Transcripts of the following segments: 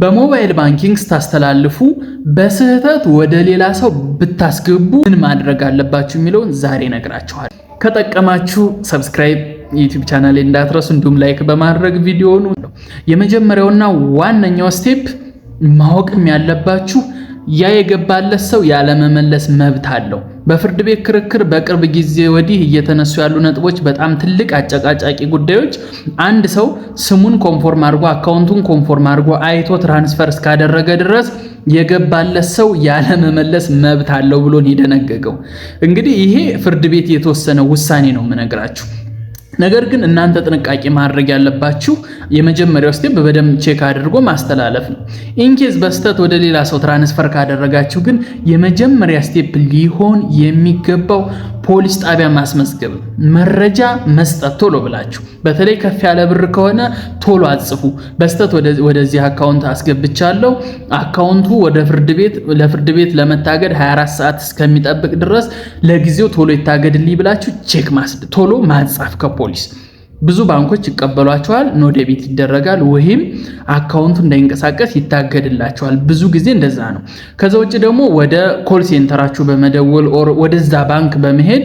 በ mobile banking ስታስተላልፉ በስህተት ወደ ሌላ ሰው ብታስገቡ ምን ማድረግ አለባችሁ የሚለውን ዛሬ እነግራችኋለሁ። ከጠቀማችሁ subscribe YouTube channel እንዳትረሱ፣ እንዲሁም like በማድረግ ቪዲዮውን። የመጀመሪያውና ዋነኛው step ማወቅም ያለባችሁ ያ የገባለት ሰው ያለመመለስ መብት አለው። በፍርድ ቤት ክርክር በቅርብ ጊዜ ወዲህ እየተነሱ ያሉ ነጥቦች በጣም ትልቅ አጨቃጫቂ ጉዳዮች፣ አንድ ሰው ስሙን confirm አድርጎ፣ account ኡን confirm አድርጎ አይቶ transfer እስካደረገ ድረስ የገባለት ሰው ያለመመለስ መብት አለው ብሎ የደነገገው። እንግዲህ ይሄ ፍርድ ቤት የተወሰነ ውሳኔ ነው የምነግራችሁ። ነገር ግን እናንተ ጥንቃቄ ማድረግ ያለባችሁ የመጀመሪያው step በደንብ check አድርጎ ማስተላለፍ ነው። In case በስህተት ወደ ሌላ ሰው transfer ካደረጋችሁ ግን የመጀመሪያ step ሊሆን የሚገባው ፖሊስ ጣቢያ ማስመዝገብ ነው። መረጃ መስጠት ቶሎ ብላችሁ፣ በተለይ ከፍ ያለ ብር ከሆነ ቶሎ አጽፉ። በስህተት ወደዚህ account አስገብቻለሁ፣ account ኡ ወደ ፍርድ ቤት ለፍርድ ቤት ለመታገድ 24 ሰዓት እስከሚጠብቅ ድረስ ለጊዜው ቶሎ ይታገድልኝ ብላችሁ ቼክ ቶሎ ማጻፍ ከፖሊስ። ብዙ ባንኮች ይቀበሏቸዋል። No debit ይደረጋል ወይም account ኡ እንዳይንቀሳቀስ ይታገድላቸዋል። ብዙ ጊዜ እንደዛ ነው። ከዛ ውጭ ደግሞ ወደ call center ኣችሁ በመደወል or ወደዛ ባንክ በመሄድ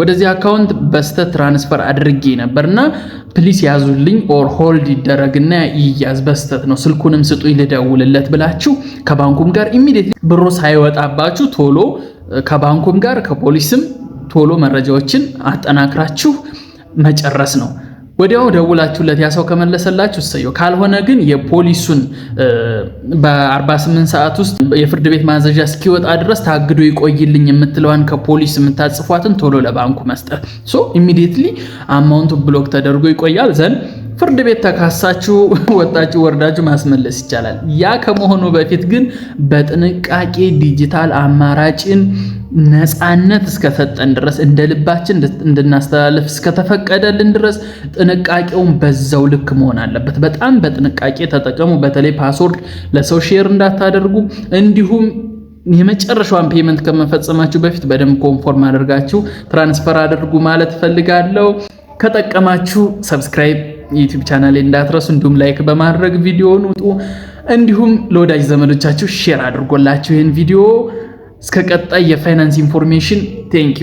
ወደዚህ account በስህተት transfer አድርጌ ነበርና please ያዙልኝ or hold ይደረግና ይያዝ፣ በስህተት ነው፣ ስልኩንም ስጡኝ ልደውልለት ብላችሁ ከባንኩም ጋር immediately ብሩ ሳይወጣባችሁ ቶሎ ከባንኩም ጋር ከፖሊስም ቶሎ መረጃዎችን አጠናክራችሁ መጨረስ ነው። ወዲያው ደውላችሁለት ያ ሰው ከመለሰላችሁ እሰየው። ካልሆነ ግን የፖሊሱን በ48 ሰዓት ውስጥ የፍርድ ቤት ማዘዣ እስኪወጣ ድረስ ታግዶ ይቆይልኝ የምትለዋን ከፖሊስ የምታጽፏትን ቶሎ ለባንኩ መስጠት። So immediately amount ኡ block ተደርጎ ይቆያል፣ then ፍርድ ቤት ተካሳችሁ ወጣችሁ ወርዳችሁ ማስመለስ ይቻላል። ያ ከመሆኑ በፊት ግን በጥንቃቄ ዲጂታል አማራጭን ነፃነት እስከሰጠን ድረስ፣ እንደ ልባችን እንድናስተላልፍ እስከተፈቀደልን ድረስ ጥንቃቄውን በዛው ልክ መሆን አለበት። በጣም በጥንቃቄ ተጠቀሙ። በተለይ password ለሰው share እንዳታደርጉ፣ እንዲሁም የመጨረሻዋን payment ከመፈጸማችሁ በፊት በደንብ confirm አድርጋችሁ transfer አድርጉ ማለት እፈልጋለሁ። ከጠቀማችሁ subscribe YouTube channel እንዳትረሱ፣ እንዲሁም like በማድረግ ቪዲዮውን ውጡ። እንዲሁም ለወዳጅ ዘመዶቻችሁ share አድርጎላችሁ ይህን ቪዲዮ። እስከ ቀጣይ የ finance information thank you።